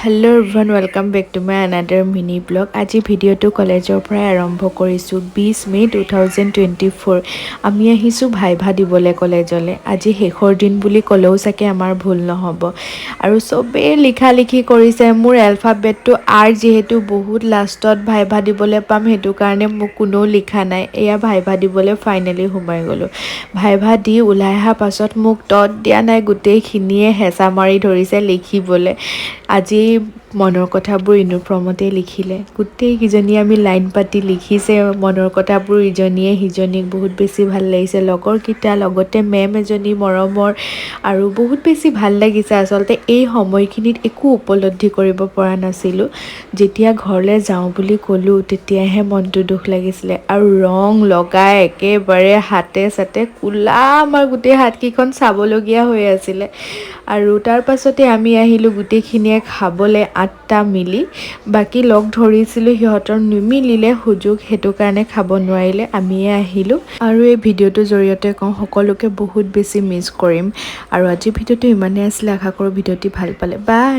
Hello everyone, welcome back to my another mini vlog. আজি ভিডিঅ'টো কলেজৰ পৰাই আৰম্ভ কৰিছোঁ। 20 মে' 2024। আমি আহিছোঁ ভাইভা দিবলৈ কলেজলৈ। আজি শেষৰ দিন বুলি ক'লেও চাগে আমাৰ ভুল নহ'ব। আৰু চবেই লিখা লিখি কৰিছে। মোৰ এলফাবেটটো আৰ, যিহেতু বহুত লাষ্টত ভাইভা দিবলৈ পাম, সেইটো কাৰণে মোক কোনেও লিখা নাই। এয়া ভাইভা দিবলৈ ফাইনেলি সোমাই গ'লোঁ। ভাইভা দি ওলাই অহাৰ পাছত মোক তত দিয়া নাই, গোটেইখিনিয়ে হেঁচা মাৰি ধৰিছে লিখিবলৈ। আজি মনৰ কথাবোৰ ইউনিফৰ্মতে লিখিলে। গোটেইকেইজনীয়ে আমি লাইন পাতি লিখিছে মনৰ কথাবোৰ ইজনীয়ে সিজনীক। বহুত বেছি ভাল লাগিছে। লগৰকেইটা, লগতে মেম এজনী মৰমৰ আৰু বহুত বেছি ভাল লাগিছে। আচলতে এই সময়খিনিত একো উপলব্ধি কৰিব পৰা নাছিলোঁ। যেতিয়া ঘৰলৈ যাওঁ বুলি ক'লোঁ, তেতিয়াহে মনটো দুখ লাগিছিলে। আৰু ৰং লগাই একেবাৰে হাতে চাতে ক'লা, আমাৰ গোটেই হাতকেইখন চাবলগীয়া হৈ আছিলে। আৰু তাৰ পাছতে আমি আহিলোঁ গোটেইখিনিয়ে খাবলৈ আঠটা মিলি। বাকী লগ ধৰিছিলোঁ, সিহঁতৰ নিমিলিলে সুযোগ, সেইটো কাৰণে খাব নোৱাৰিলে। আমিয়ে আহিলোঁ। আৰু এই ভিডিঅ'টোৰ জৰিয়তে কওঁ, সকলোকে বহুত বেছি মিছ কৰিম। আৰু আজিৰ ভিডিঅ'টো ইমানেই আছিলে। আশা কৰোঁ ভিডিঅ'টি ভাল পালে। বাই।